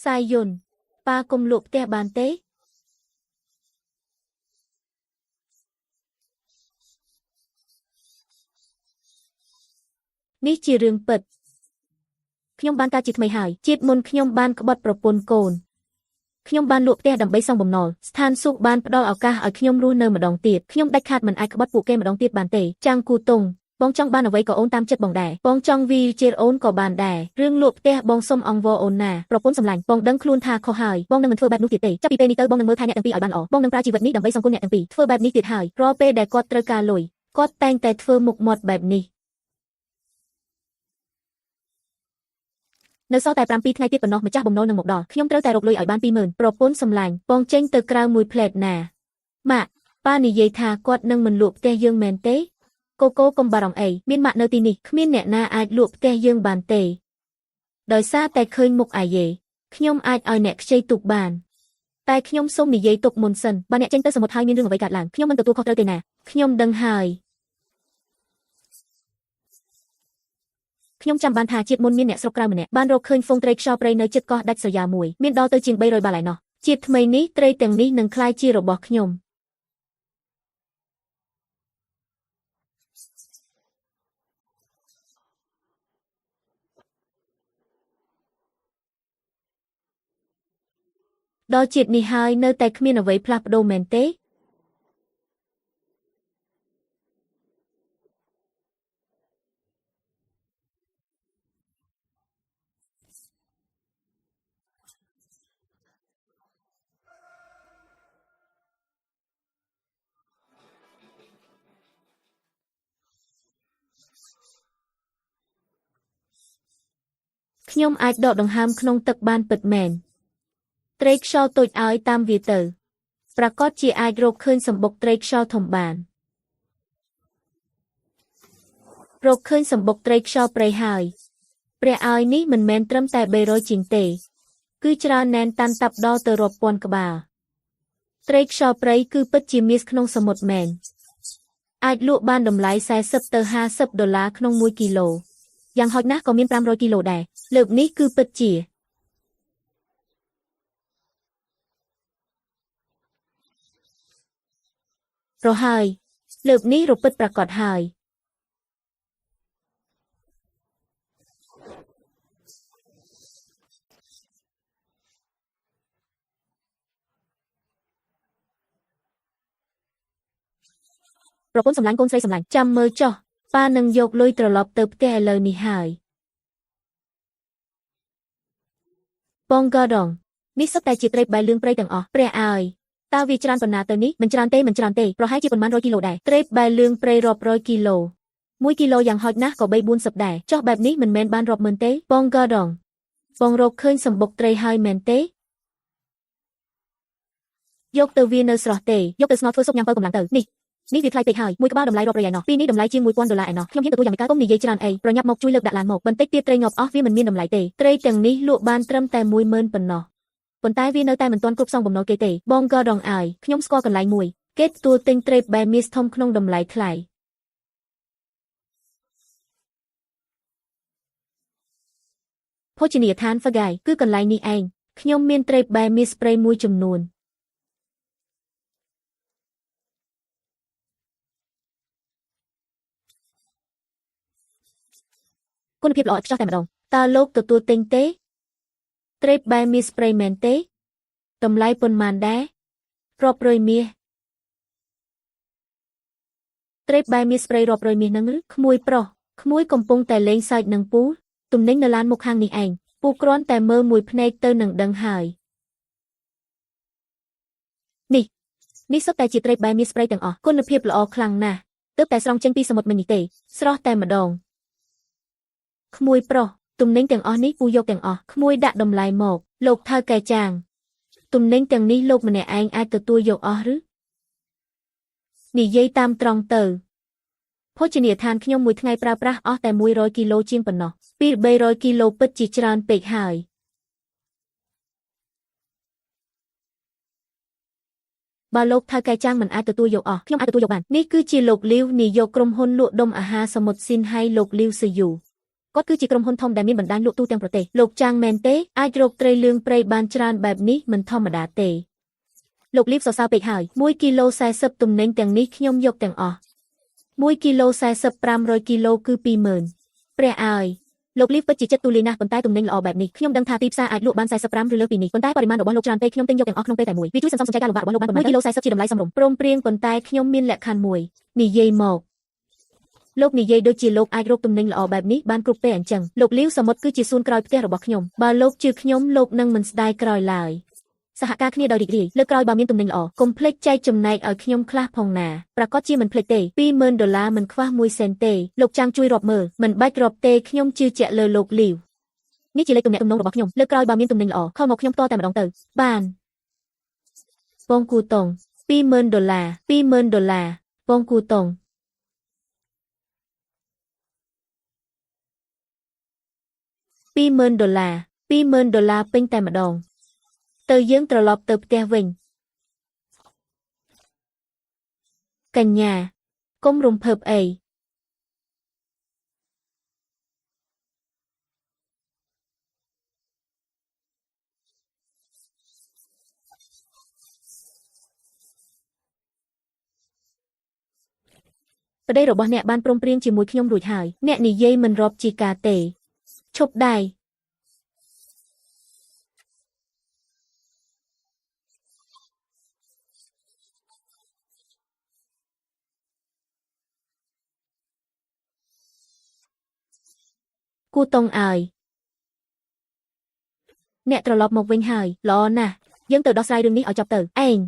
សាយយុនប៉ាកុំលក់ផ្ទះបានទេនេះជារឿងពិតខ្ញុំបានកើតជាថ្មីហើយជាតិមុនខ្ញុំបានក្បត់ប្រពន្ធកូនខ្ញុំបានលក់ផ្ទះដើម្បីសងបំណុលស្ថានសួគ៌បានផ្ដល់ឱកាសឲ្យខ្ញុំរស់នៅម្ដងទៀតខ្ញុំដាច់ខាតមិនអាចក្បត់ពួកគេម្ដងទៀតបានទេចាំងគូតុងបងចង់បានអ្វីក៏អូនតាមចិត្តបងដែរបងចង់វីជេរអូនក៏បានដែររឿងលក់ផ្ទះបងសុំអង្វរអូនណាប្រពន្ធសម្លាញ់បងដឹងខ្លួនថាខុសហើយបងនឹងមិនធ្វើបែបនោះទៀតទេចាប់ពីពេលនេះទៅបងនឹងមើលថែអ្នកទាំងពីរឲ្យបានល្អបងនឹងប្រើជីវិតនេះដើម្បីសងគុណអ្នកទាំងពីរធ្វើបែបនេះទៀតហើយរាល់ពេលដែលគាត់ត្រូវការលុយគាត់តែងតែធ្វើមុខមាត់បែបនេះនៅសល់តែ7ថ្ងៃទៀតប៉ុណ្ណោះម្ចាស់បំណុលនឹងមកដល់ខ្ញុំត្រូវតែរកលុយឲ្យបាន20000ប្រពន្ធសម្លាញ់បងចេញទៅក្រៅមួយផ្លែតណាម៉ាក់ប៉ានិយាយថាគាត់នឹងមិនលក់ផ្ទះយើងមែនទេកូកូកុំបារម្ភអីមានម៉ាក់នៅទីនេះគ្មានអ្នកណាអាចលក់ផ្ទះយើងបានទេដោយសារតែឃើញមុខអាយេខ្ញុំអាចឲ្យអ្នកខ្ចីទូកបានតែខ្ញុំសូមនិយាយទុកមុនសិនបើអ្នកចេញទៅសមុទ្រហើយមានរឿងអ្វីកើតឡើងខ្ញុំមិនទទួលខុសត្រូវទេណាខ្ញុំដឹងហើយខ្ញុំចាំបានថាជាតិមុនមានអ្នកស្រុកក្រៅម្នាក់បានរកឃើញហ្វូងត្រីខ្យល់ព្រៃនៅជិតកោះដាច់ស្រយាលមួយមានដល់ទៅជាង300បាល់ឯណោះជាតិថ្មីនេះត្រីទាំងនេះនឹងក្លាយជារបស់ខ្ញុំដល់ជាតិនេះហើយនៅតែគ្មានអ្វីផ្លាស់ប្ដូរមែនទេខ្ញុំអាចដកដង្ហើមក្នុងទឹកបានពិតមែនត្រីខ្យល់តូចឲ្យតាមវាទៅប្រាកដជាអាចរកឃើញសម្បុកត្រីខ្យល់ធំបានរកឃើញសម្បុកត្រីខ្យល់ព្រៃហើយព្រះឲ្យនេះមិនមែនត្រឹមតែ300ជាងទេគឺច្រើនណែនតាន់តាប់ដល់ទៅរាប់ពាន់ក្បាលត្រីខ្យល់ព្រៃគឺពិតជាមាសក្នុងសមុទ្រមែនអាចលក់បានតម្លៃ40ទៅ50ដុល្លារក្នុង1គីឡូយ៉ាងហោចណាស់ក៏មាន500គីឡូដែរលើកនេះគឺពិតជារហើយលើកនេះរពិតប្រាកដហើយប្រពន្ធសម្លាញ់កូនស្រីសម្លាញ់ចាំមើលចុះប៉ានឹងយកលុយត្រឡប់ទៅផ្ទះឥឡូវនេះហើយបងក៏ដងនេះសុទ្ធតែជាត្រីបែលឿងព្រៃទាំងអស់ព្រះអើយតើវាច្រើនប៉ុណ្ណាទៅនេះមិនច្រើនទេមិនច្រើនទេប្រហែលជាប៉ុន្មានរយគីឡូដែរត្រីបែលឿងព្រៃរាប់រយគីឡូ1គីឡូយ៉ាងហោចណាស់ក៏3 40ដែរចុះបែបនេះមិនមែនបានរាប់ម៉ឺនទេបងក៏ដងបងរកឃើញសម្បុកត្រីហើយមែនទេយកទៅវានៅស្រស់ទេយកទៅស្ងោរធ្វើស៊ុបញ៉ាំបើកម្លាំងទៅនេះនេះវាថ្លៃពេកហើយមួយក្បាលតម្លៃរាប់រយឯណោះពីនេះតម្លៃជាង1000ដុល្លារឯណោះខ្ញុំហ៊ានទទួលយ៉ាងម៉េចកុំនិយាយច្រើនអីប្រញាប់មកជួយលើកដាក់ឡានមកបន្តិចទៀតត្រីងាប់អស់វាមិនមានតម្លៃទេត្រីទាំងនេះលក់បានត្រឹមតែ10000ប៉ុណ្ណោះប៉ុន្តែវានៅតែមិនទាន់គ្រប់សងបំណុលគេទេបងក៏រងឲ្យខ្ញុំស្គាល់កន្លែងមួយគេទទួលទិញត្រីបែមាសធំក្នុងតម្លៃថ្លៃភោជនីយដ្ឋានហ្វាហ្កាយគឺកន្លែងនេះឯងខ្ញុំមានត្រីបែមាសព្រៃមួយចំនួនគុណភាពល្អឥតខ្ចោះតែម្ដងតើលោកទទួលទិញទេត្រីបែមាសព្រៃមែនទេតម្លៃប៉ុន្មានដែររាប់រយមាសត្រីបែមាសព្រៃរាប់រយមាសនឹងឬក្មួយប្រុសក្មួយកំពុងតែលេងសើចនឹងពូទំនិញនៅឡានមុខខាងនេះឯងពូគ្រាន់តែមើលមួយភ្នែកទៅនឹងដឹងហើយនេះនេះសុទ្ធតែជាត្រីបែមាសព្រៃទាំងអស់គុណភាពល្អខ្លាំងណាស់ទើបតែស្រង់ចេញពីសមុទ្រមិញនេះទេស្រស់តែម្ដងក្មួយប្រុសទំនិញទាំងអស់នេះពូយកទាំងអស់ក្មួយដាក់តម្លៃមកលោកថៅកែចាងទំនិញទាំងនេះលោកម្នាក់ឯងអាចទទួលយកអស់ឬនិយាយតាមត្រង់ទៅភោជនីយដ្ឋានខ្ញុំមួយថ្ងៃប្រើប្រាស់អស់តែ100គីឡូជាងប៉ុណ្ណោះពី300គីឡូពិតជាច្រើនពេកហើយបើលោកថៅកែចាងមិនអាចទទួលយកអស់ខ្ញុំអាចទទួលយកបាននេះគឺជាលោកលីវនាយកក្រុមហ៊ុនលក់ដុំអាហារសមុទ្រស៊ីនហៃលោកលីវសឺយូ គាត់គឺជាក្រុមហ៊ុនធំដែលមានបណ្ដាញលក់ទូទាំងប្រទេសលោកចាងមែនទេអាចរកត្រីលឿងព្រៃបានច្រើនបែបនេះមិនធម្មតាទេលោកលីវសរសើរពេកហើយ1គីឡូ40ទំនិញទាំងនេះខ្ញុំយកទាំងអស់1គីឡូ40 500គីឡូគឺ20000ព្រះអើយលោកលីវពិតជាចិត្តទូលាយណាស់ប៉ុន្តែទំនិញល្អបែបនេះខ្ញុំដឹងថាទីផ្សារអាចលក់បាន45ឬលើសពីនេះប៉ុន្តែបរិមាណរបស់លោកច្រើនពេកខ្ញុំទិញយកទាំងអស់ក្នុងពេលតែមួយវាជួយសន្សំសំចៃការលំបាករបស់លោកបានប៉ុន្មាន1គីឡូ40ជាតម្លៃសមរម្យព្រមព្រៀងប៉ុន្តែខ្ញុំមានលក្ខខណ្ឌមួយនិយាយមកលោកនិយាយដូចជាលោកអាចរកទំនិញល្អបែបនេះបានគ្រប់ពេលអញ្ចឹងលោកលីវសមុទ្រគឺជាសួនក្រោយផ្ទះរបស់ខ្ញុំបើលោកជឿខ្ញុំលោកនឹងមិនស្ដាយក្រោយឡើយសហការគ្នាដោយរីករាយលើកក្រោយបើមានទំនិញល្អកុំភ្លេចចែកចំណែកឲ្យខ្ញុំខ្លះផងណាប្រាកដជាមិនភ្លេចទេ20000ដុល្លារមិនខ្វះ1សេនទេលោកចាំងជួយរាប់មើលមិនបាច់រាប់ទេខ្ញុំជឿជាក់លើលោកលីវនេះជាលេខទំនាក់ទំនងរបស់ខ្ញុំលើកក្រោយបើមានទំនិញល្អខលមកខ្ញុំផ្ទាល់តែម្ដងទៅបានបងគូតុង20000ដុល្លារ20000ដុល្លារបងគូតុង20000ដុល្លារ20000ដុល្លារពេញតែម្ដងទៅយើងត្រឡប់ទៅផ្ទះវិញកញ្ញាកុំរំភើបអីប្តីរបស់អ្នកបានព្រមព្រៀងជាមួយខ្ញុំរួចហើយអ្នកនិយាយមិនរាប់ជាការទេឈប់ដៃគូតុងអើយអ្នកត្រឡប់មកវិញហើយល្អណាស់យើងទៅដោះស្រាយរឿងនេះឲ្យចប់ទៅឯង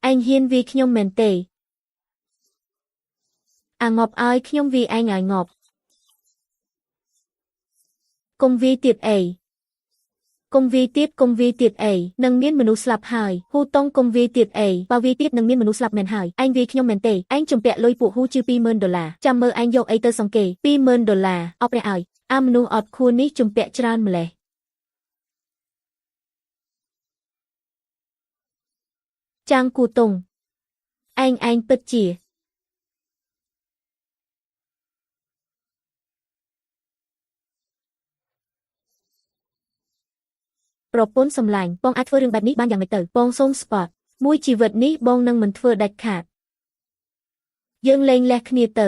ហ៊ានវាយខ្ញុំមែនទេអាងប់ឲ្យខ្ញុំវាយឯងឲ្យងប់កុំវាយទៀតអីកុំវាយទៀតកុំវាយទៀតអីនឹងមានមនុស្សស្លាប់ហើយហ៊ូតុងកុំវាយទៀតអីបើវាយទៀតនឹងមានមនុស្សស្លាប់មែនហើយឯងវាយខ្ញុំមែនទេឯងជំពាក់លុយពួកហ៊ូជឺ20000ដុល្លារចាំមើលឯងយកអីទៅសង្គេ20000ដុល្លារអបព្រះឲ្យអាមនុស្សអត់ខួរនេះជំពាក់ច្រើនម្លេះចាងគូតុងឯងពិតជាប្រពន្ធសម្លាញ់បងអាចធ្វើរឿងបែបនេះបានយ៉ាងម៉េចទៅបងសូមស្បត់មួយជីវិតនេះបងនឹងមិនធ្វើដាច់ខាតយើងលែងលះគ្នាទៅ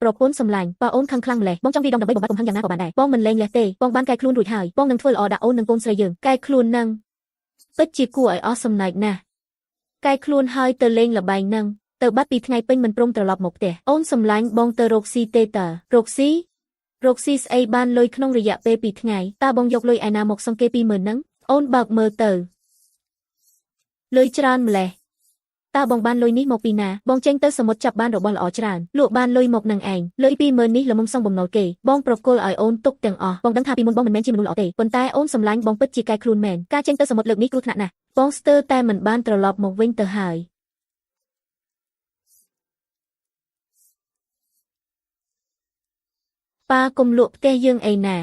ប្រពន្ធសម្លាញ់បើអូនខឹងខ្លាំងម្លេះបងចង់វាយដំដើម្បីបំបត្តិកំហឹងយ៉ាងណាក៏បានដែរបងមិនលែងលះទេបងបានកែខ្លួនរួចហើយបងនឹងធ្វើល្អដាក់អូននិងកូនស្រីយើងកែខ្លួននឹងពិតជាគួរឲ្យអស់សំណើចណាស់កែខ្លួនហើយទៅលេងល្បែងនឹងទៅបាត់ពីថ្ងៃពេញមិនព្រមត្រឡប់មកផ្ទះអូនសម្លាញ់បងទៅរកស៊ីទេតើរកស៊ីស្អីបានលុយក្នុងរយៈពេល2ថ្ងៃតើបងយកលុយឯណាមកសង្គេ20000ហ្នឹងអូនបើកមើលទៅលុយច្រើនម្លេះតើបងបានលុយនេះមកពីណាបងចេញទៅសមុទ្រចាប់បានរបស់ល្អច្រើនលក់បានលុយមកនឹងឯងលុយ20000នេះល្មមសងបំណុលគេបងប្រគល់ឲ្យអូនទុកទាំងអស់បងដឹងថាពីមុនបងមិនមែនជាមនុស្សល្អទេប៉ុន្តែអូនសម្លាញ់បងពិតជាកែខ្លួនមែនការចេញទៅសមុទ្រលើកនេះគ្រោះថ្នាក់ណាស់បងស្ទើរតែមិនបានត្រឡប់មកវិញទៅហើយប៉ាកុំលក់ផ្ទះយើងអីណា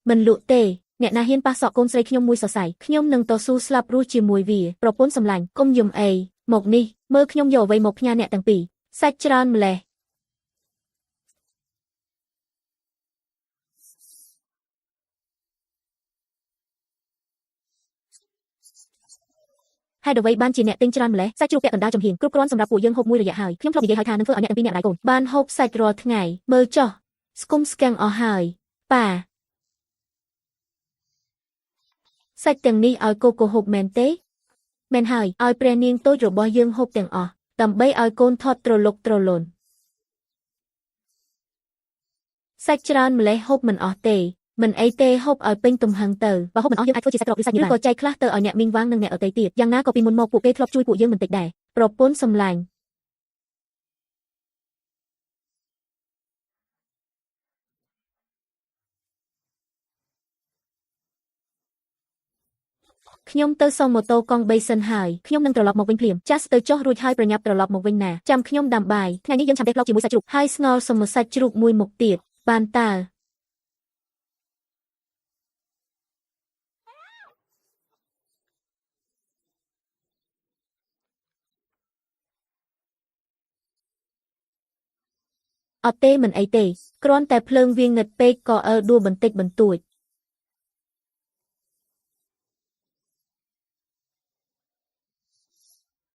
មិនលក់ទេអ្នកណាហ៊ានប៉ះសក់កូនស្រីខ្ញុំមួយសរសៃខ្ញុំនឹងតស៊ូស្លាប់រស់ជាមួយវាប្រពន្ធសម្លាញ់កុំយំអីមកនេះមើលខ្ញុំយកអ្វីមកផ្ញើអ្នកទាំងពីរសាច់ច្រើនម្លេះហេតុអ្វីបានជាអ្នកទិញច្រើនម្លេះសាច់ជ្រូកពាក់កណ្ដាលចំហៀងគ្រប់គ្រាន់សម្រាប់ពួកយើងហូបមួយរយៈហើយខ្ញុំធ្លាប់និយាយហើយថានឹងធ្វើឲ្យអ្នកទាំងពីរអ្នកម្ដាយកូនបានហូបសាច់រាល់ថ្ងៃមើលចុះស្គុំស្កាំងអស់ហើយប៉ាសាច់ទាំងនេះឲ្យកូកូហូបមែនទេមែនហើយឲ្យព្រះនាងតូចរបស់យើងហូបទាំងអស់ដើម្បីឲ្យកូនថត់ត្រលុកត្រលូនសាច់ច្រើនម្លេះហូបមិនអស់ទេមិនអីទេហូបឲ្យពេញទំហឹងទៅបើហូបមិនអស់យើងអាចធ្វើជាសាច់ក្រកឬសាច់ញើសឬក៏ចែកខ្លះទៅឲ្យអ្នកមីងវាងនិងអ្នកដទៃទៀតយ៉ាងណាក៏ពីមុនមកពួកគេធ្លាប់ជួយពួកយើងមិនតិចដែរប្រពន្ធសម្លាញ់ខ្ញុំទៅសុំម៉ូតូកង់3សិនហើយខ្ញុំនឹងត្រឡប់មកវិញភ្លាមចាស់ទៅចុះរួចហើយប្រញាប់ត្រឡប់មកវិញណាចាំខ្ញុំដាំបាយថ្ងៃនេះយើងឆាំផ្ទះផ្លោកជាមួយសាច់ជ្រូកហើយស្ងោរសុំសាច់ជ្រូកមួយមុខទៀតបានតើ អត់ទេមិនអីទេ គ្រាន់តែភ្លើងវាងឹតពេកក៏អិលដួលបន្តិចបន្តួច។